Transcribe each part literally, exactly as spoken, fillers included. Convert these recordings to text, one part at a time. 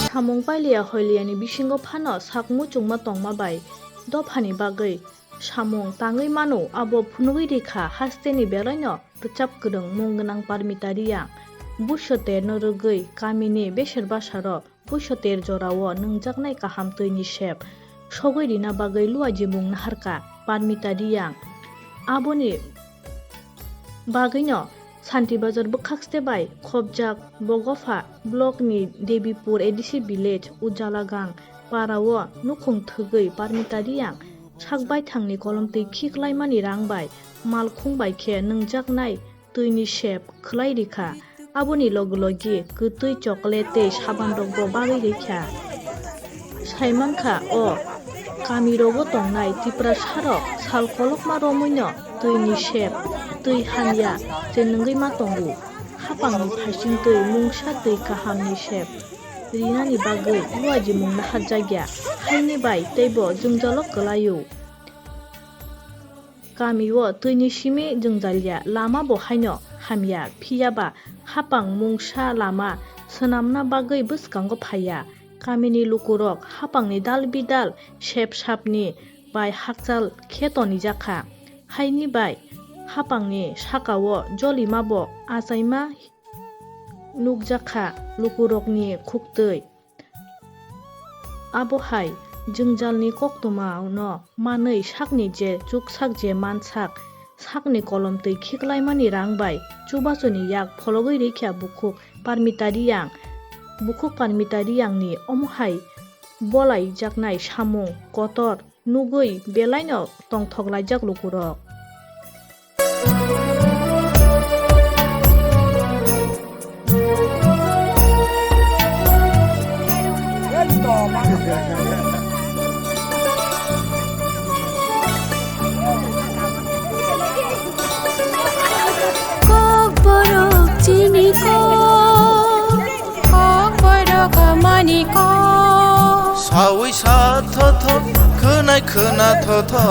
Samung pailiya hoiliyani bisingo phano sak muchungma tongma bai dophani bagwi samung tangwi mano, abo phunugwi rikha hasteni belaino rwchap kwrwng mung gwnang Parmita Riyang. Buisoterno rwgwi kamini beser basarok Buisoter jorao nwngjaknai kaham twini sep sogwi rina bagwi luajimung naharkha Parmita Riyang. Aboni bagwino Santibazar bwkhakste bai khopjak Bogopha blockni Debipur A D C village Ujalagang parao nukhung thwgwi Parmita Riyang sak baithangni kolomtwi khiklaimani rang bai malkhung bai khe nwngjaknai twini sep khwlai rikha. Aboni logi logi kwtwi chocolate tei sabanrokbo bagwi rikha. Saimankha o kamirogo tongnai Tiprasarok sal kolokma romwino twini sep, twi hamya chenwngwi ma tongo. Hapangni phaisingtwi mungsa twi kahamni sep rinani bagwi luajimung naharjakya, haini bai teibo jwngjalo kwlaio. Kamio twini simi jwngjalya, lama bo haino hamya, phiya ba hapang mungsa lama swnamna bagwi bwskango phaiya. Kamini lukurok hapangni dal bidal sep sapni bai hakchal khe tonijakha. Haini bai hapangni sakao jolima bo achaima nukjakha lukurokni khuktwi. Abo hai jwngjalni koktwmano manwi sakni je chuksak je mansak, sakni kolomtwi khiklaimani rang bai chubachuni yak phologwi rikha bukhuk Parmita Riyang. Bukhuk Parmita Riyangni omo hai bolaijaknai samung kotor nugwi belaino tongthok laijak lukurok. Kokborok chini kok, kokborok amani kok. Sawi sa thotho, khwnai khwna thotho.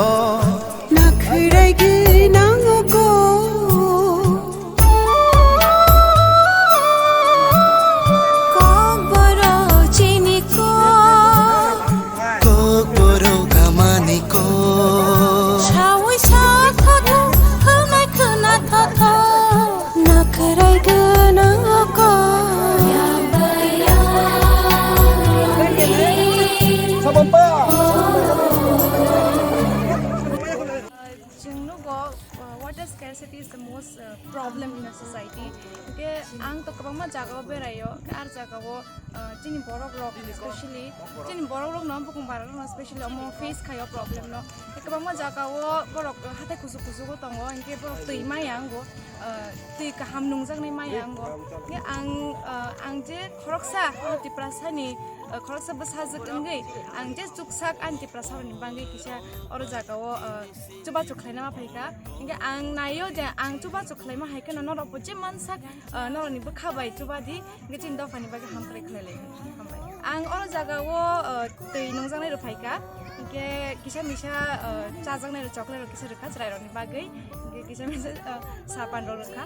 Nakhwrai gwnang o kok. Kokborok chini kok. Kokborok amani kok. Sawi sa thotho, khwnai khwna thotho. Nakhwrai gwnang o kok. Chwng nugo, uh, water scarcity is the most, uh, problem in a society. Hwnkhe ang to kwbangma jagao beraio, hwnkhe ar jagao, uh, chini borok rok, especially chini borok rok no, bukung bara rok no specially omo face khaio problem no. Kwbangma jagao borok hathai kuchuk kuchugo tongo, hwnkhe borok twi maya wngo, uh, twi kaham nungjaknai maya wngo. Hwnkhe ang, uh, ang je khoroksa, o Tiprasani, uh, khoroksa bwsajwk wngwi ang je chuksak ani Tiprasa rokni bagwi kisa oro jagao, uh, chubachu khlaina ma phaikha. Hwnkhe ang naio je ang chubachu khlaima hai kheno norokbo je mansak, ah, norokni bwkha bai chubadi, hwnkhe chini dophani bagwi hamkrai khlai lai. Hambai. Ang oro jagao, ah, twi nungjaknai rok phaikha. Hwnkhe kisa misa, ah, chajaknai rok chocolate rok kisa rwkha chwrairokni bagwi. Hwnkhe kisa misa, ah, sapan rok rwkha.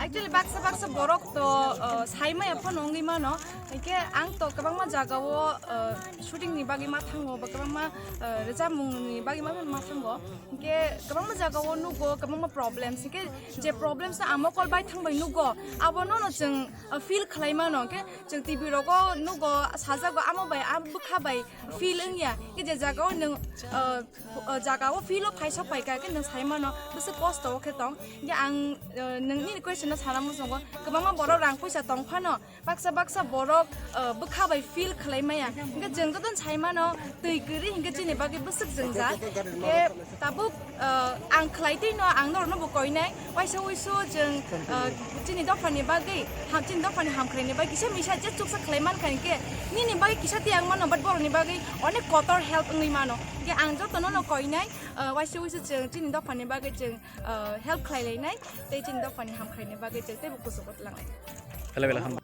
Actually, baksa baksa borok to, uh, sai maya phano wngwi mano. Hwnkhe ang to kwbangma jagao, uh, shooting ni bagwi ma thango, ba kwbangma, uh, rwchapmung ni bagwi ma, ma thango. Hwnkhe kwbangma jagao nugo, kwbangma problems. Hwnkhe je problems no ang mokol bai thang bai nugo, abo no no chwng, uh, feel khlai mano. Hwnkhe chwng T V rogo nugo, sajago, amo bai, a bwkha bai feel wngya. Hwnkhe je jagao nwng, uh, o jaga o field o phai sok phai kha khe nwng sai mano bwswk kosto o khe tong. Hwnkhe ang, eh, nwng nini question no sana muchungo, kwbangma borok rang puisa tong phano baksa baksa borok, eh, bwkha bai feel khlai maya. Hwnkhe chwng joto sai mano twi kwrwi hwnkhe chini bagwi bwswk jwngjal. Hwnkhe tabuk, eh, ang khlai twi no ang norok no bo koinai. Waisa wuisu chwng, ah, chini dophani bagwi, ham, chini dophani hamkrai ni bagwi kisa misa je chuksa khlai man kha hwnkhe nini bagwi kisa tiyang mano, but borok ni bagwi onek kotor help wngwi mano. Hwnkhe ang joto no no koinai, ah, waisa wuisu chwng chini dophani bagwi chwng, ah, help khlai lainai tei chini dophani hamkrai ni bagwi chwng teibo kuchugo twlang lai.